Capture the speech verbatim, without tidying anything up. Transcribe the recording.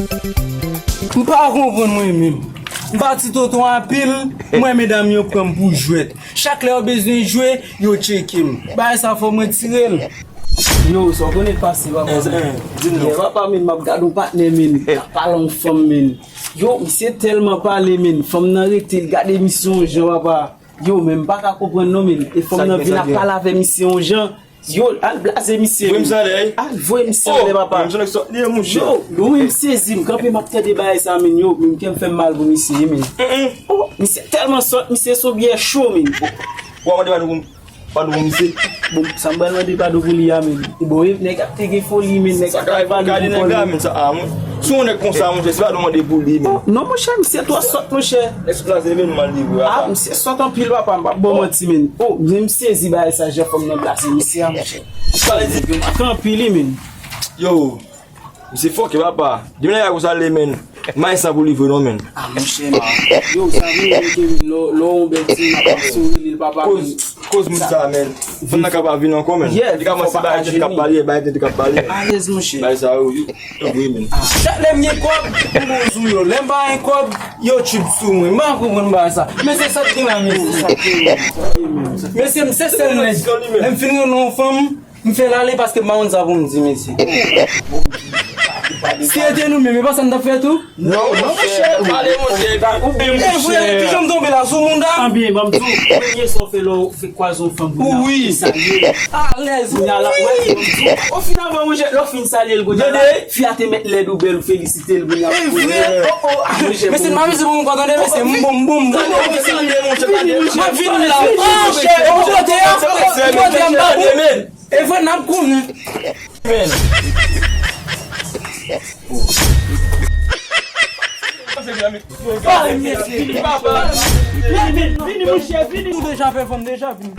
M pa konprann mwen menm. M pati tonton anpil, mwen medam yo pran m pou jwèt. Chak lè yo bezwen jwe, yo tcheke m. Bagay sa fò m retire l. Yo, sa w konnen k pase, papa. Eh, eh, di m non. Papa, men, m ap gade yon patnè, men, k ap pale yon fanm, men. Yo, misye tèlman pale, men. Fanm nan rete, l gade misye yon jan, papa. Yo, men m pa ka konprann non, men. E fanm nan vin ap pale avè misye yon jan. Yo, al blaze misye, men. Voye misye anlè, wi. Al voye misye anlè, papa. Yo, yo, men m sezi, m kanpe, m ap tande bagay sa, men. Yo, men kè m fè m mal pou misye, men. Oh, misye tèlman sòt, misye se yon byè cho, men. Ou a mande pa nou pou, pa nou pou misye. Bon, sa m pral mande padon pou li a, men. Bon, e nèg ap te gen foli, men, nèg ap pale pou kò li. Sa ka rive, gade nèg la, men, sa, a, mwen. Si yon nèg konsa, monchè, se pa nou mande pou li, men. Oh, non, monchè, misye twò sòt, monchè. Èske sa se evenman li vre, papa? Ah, misye sòt anpil, papa, m p ap ba w manti, men. Oh, men m sezi bagay sa, jan fanm nan blaze misye a, monchè. Sa vle di, yo, m pa kanpe li, men. Yo, misye fòkè, papa. Demen nèg la konsa l ye, men. May sa pou li vre non, men. Ah, monchè, men. Yo, sa vle di ke lè, lè yon bèl ti nèg ap souri li, papa, men. Koz moun sa, men. Fanm nan ka pa vin ankò, men. Li ka kòmanse bay tèt k ap pale, bay tèt k ap pale. Alèz, monchè. Bay sa, yo, yo, yo vre, men. Chak lè m gen kòb, m gon sou yo. Lè m pa gen kòb, yo tchip sou mwen. M pa konprann bagay sa. Men se sa k gen la, men. Mesye, m se sèl nèg. Lè m fin renmen yon fanm, m fè l ale paske m pa konn sa pou m di, mesye. Si se te nou menm, e pa sa n t ap fè tou? Non, non, monchè, pale, monchè. Ou byen, monchè. Kijan m tonbe la, sou moun la? Anbyen, ban m di w, premye sa w fè lè w fè kwaze yon fanm, wi, salye. Alèz. Kounye a la, wè, ban m di w. O final, monchè, lè w fin salye l, kounye a la, fi a te mèt lèd ou bèl, ou felisite l, kounye a. E vre. Oh, oh, ah, monchè, mesye, m pa mezi pou m kontan de, mesye, m bon, m bon, m bon. Tande, monchè, tande, monchè, tande. M ap vini la. Oh, monchè, oh, kote a? Kote a, m pa bon. E vre, n ap konnen. Men. Vini, monchè, vini. Ou deja fè fanm deja, vini.